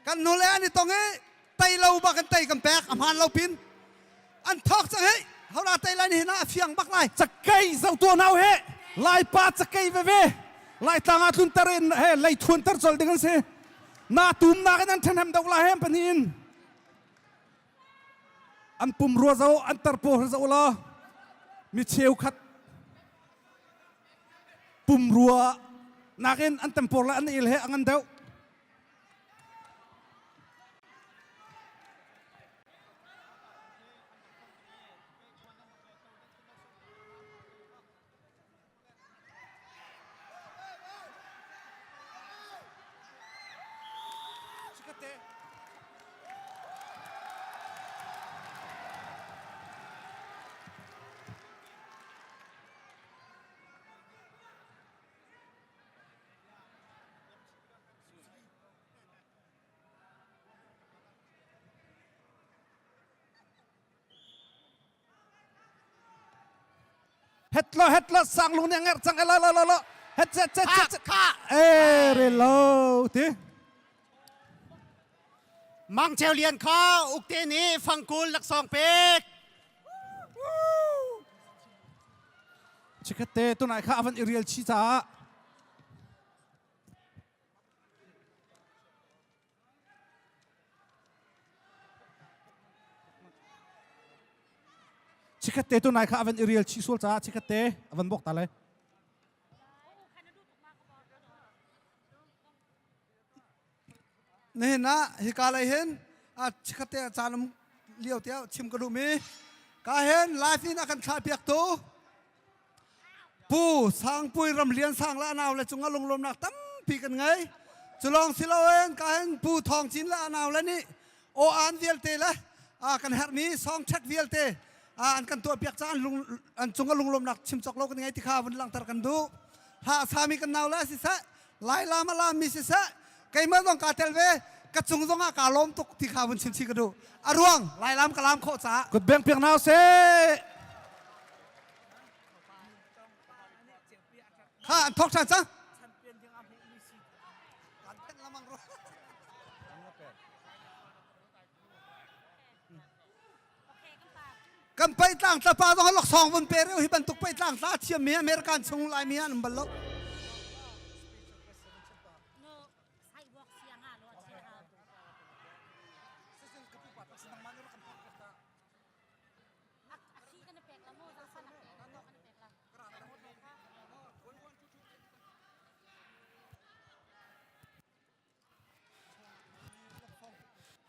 Kan nu le an i tong i tei lo bak in tei kan pek a hmaan lo pin an thawk cang hei hora tei lai ni hina a fiang bak lai. Cakei zohtuah nau he Laipa cakei veve Laitlang ah tlunter in he lei thuanter colh ding an si. Na tum nak in an ṭhahnem deuh la hem pahnih in. An pumrua zo an tarpaw zo la mi cheukhat pumrua nakin an tempor le an el he a ngan deuh. Het lo het lo sang lung nih a ngerh cang lo lo lo lo het cet cet cet Kha e re lo ti Mang Cheu Lian kha ukte nih fangkul laksawng pek. Chikkhatte tunai kha avan i rial chi caah Chikkhatte tunai kha avan i rial chih sual caah chikkhatte avan bok ta lai. Nihin ah hika lei hin a chikkhatte a caan um lio tiah chim ka duhmi ka hin live in a kan thlah piaktu Pu Sangpui Ramlian Sang le a nau le cungah lunglawmnak tampi kan ngei. Culawng si loin ka hin Pu Thawng Cin le a nau le nih aw an vialte le kan herhmi song check vialte an kan tuahpiak caah an lung an cungah lunglawmnak chim cawk lo kan ngei ti kha vun langhter kan duh. Hla a sami kan nau le siseh, Lai lam a lammi siseh, keimah zong kaa tel ve, ka cung zongah kaa lawm tuk ti kha vun chim chih ka duh. A ruang Lai lam ka lam khawh caah. Kut beng piak hna seh. Kha an thawk ṭhan cang. Kan peitlang tlapa zong laksawng vun pe reu hi bantuk peitlang tla thiam mi American chung Laimi an um bal lo.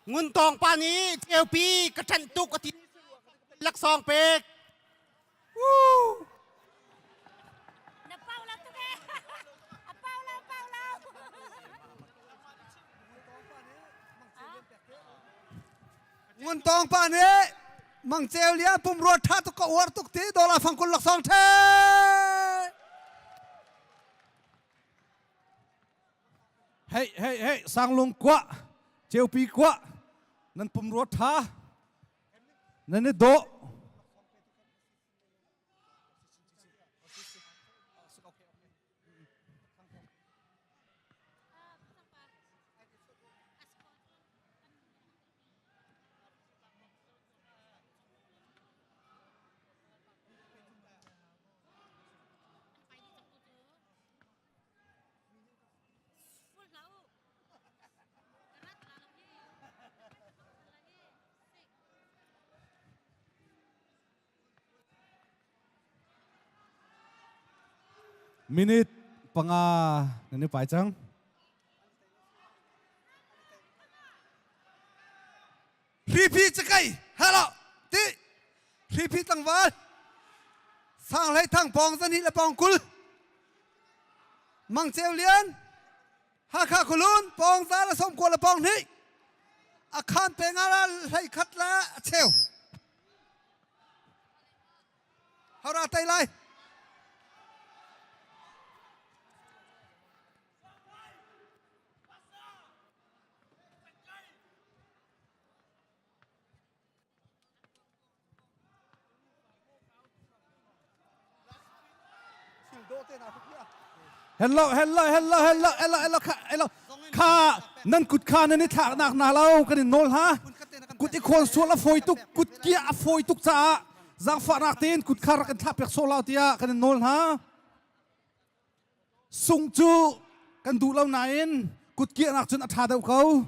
Ngun Tawng pa nih ceupi ka ṭanh tuk a ti laksawng pek. Na pau lo tuk ee. A pau lo pau lo. Ngun Tawng pa nih Mang Ceu Lian pumrua ṭha tuk ka uar tuk ti dollar fangkul laksawng ṭhe. Hei hei hei sanglung kuah ceupi kuah nan pumrua ṭha nan i dawh. Minute 5 nan i pai cang. Hripi cakei hello ti hripi tlangval sang hlei thang pawng zani le pawng 20 Mang Ceu Lian Hakha Khualun pawng za le 90 le pawng 2 a khan pe nga la hlei khat le a cheu Hora tei lai Hello, hello, hello, hello, hello, hello, kha, hello, kha. Nan kut kha nan i thlaknak na lo kan in nawl ha. Kut i khawn sual a fawi tuk, kut kiah a fawi tuk caah zaangfahnak tein kut kha rak in thlak piak sawh lo tiah kan in nawl hna. Sung cu kan duh lo nain kut kiahnak cun a ṭha deuh ko.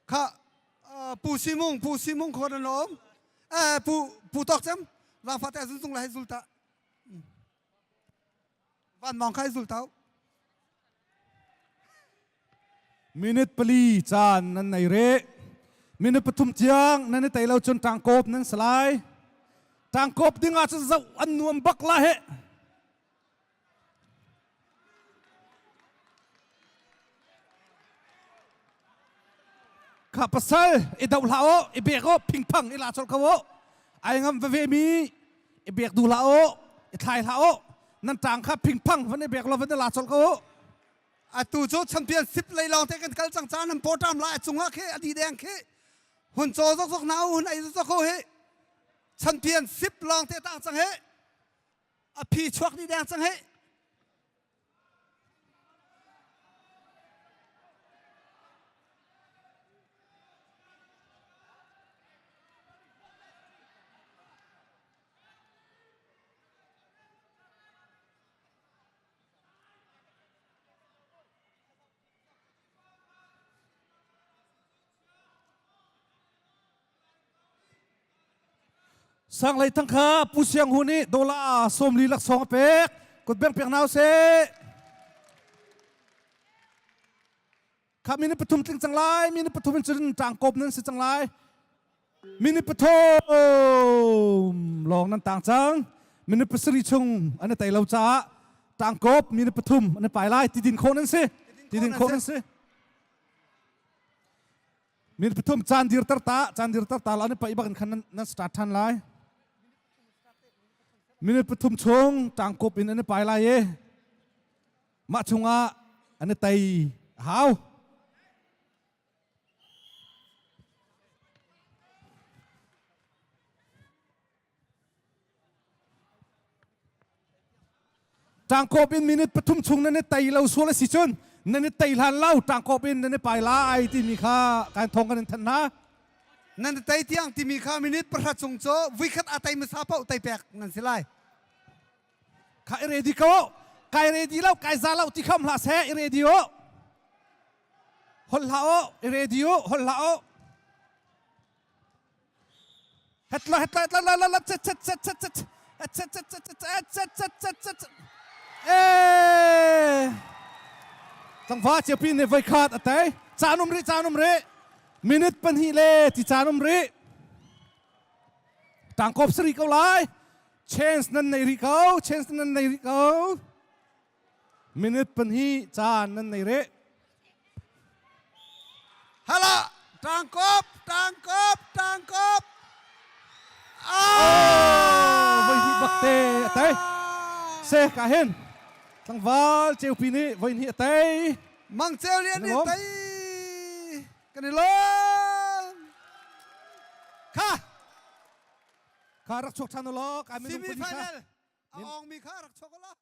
Kha Pu Simung Pu Simung kho nan lawm Pu Pu Tok Cem zaangfah te zun zung lai zul ta Van Mong khai zul tau Minute pali caan nan nei re. Minute pathum tiang nan i tei lo cun ṭangkawp nan si lai. Ṭangkawp ding ah cun zoh an nuam bak la he. Kha pasal i do hlah o, i bek o, phingphang i la chol ko o. Ai ngam veve mi i bek du hlah o, i thlai hlah o. Nan ṭang kha phingphang van i bek lo van i la chol ko o. Atu cu championship lei lawng te kan kal cang caan an pawṭam la a cungah khi a di deng khi hun caw zokzok na hun ei zokzok ko hi championship lawng te tang cang he a phi chuak di deng cang he. Sanglei thang kha Pu Siang Hu nih dola 40 laksawng a pek. Kut beng pek hna usih. Kha minute pathum tling cang lai. Minute pathum in cun ṭangkawp nan si cang lai. Minute pathum lawng nan tang cang. Minute pasarih chung an i tei lo caah ṭangkawp minute pathum an i pai lai. Tidin khawh nan si. Tidin khawh nan si. Minute pathum caan dirter ta, caan dirter ta la an i paih bak in khan nan start ṭhan lai. Minute pathum chung ṭangkawp in an i pai lai i mah chungah an i tei a hau. Ṭangkawp in minute pathum chung nan i tei lo sual a si cun nan i tei hlan lo ṭangkawp in nan i pai lai timi kha kan thawng kan in thanh hna. Nan i tei tiang timi kha minute pahra chung cu vuikhat a tei hmasa paoh tei pek nan si lai. Kha i ready ko. Kai ready lo, kai za lo ti kham hlah seh, i ready o. Holh hlah o, i ready o, holh hlah o. Hetla hetla hetla la la la chet chet chet chet chet chet chet chet chet chet chet chet chet chet Eh Tlangva chiapi ne voi khat a tai caan um ri caan um ri minute pahnih le ti caan um ri tangkop sari ko lai chance nan nei rih ko chance nan nei rih ko minute pahnih caan nan nei rih Hala tangkop tangkop tangkop. Oh, voi hnih bak te a tei. Se ka hin. Tlangval ceupi nih voi hnih a tei. Mang ceu lian nih tei. Kan i lawm. Kha. Kha rak chuak ṭhan u law. Kai minung Semi final. A ong mi kha rak chuak u law.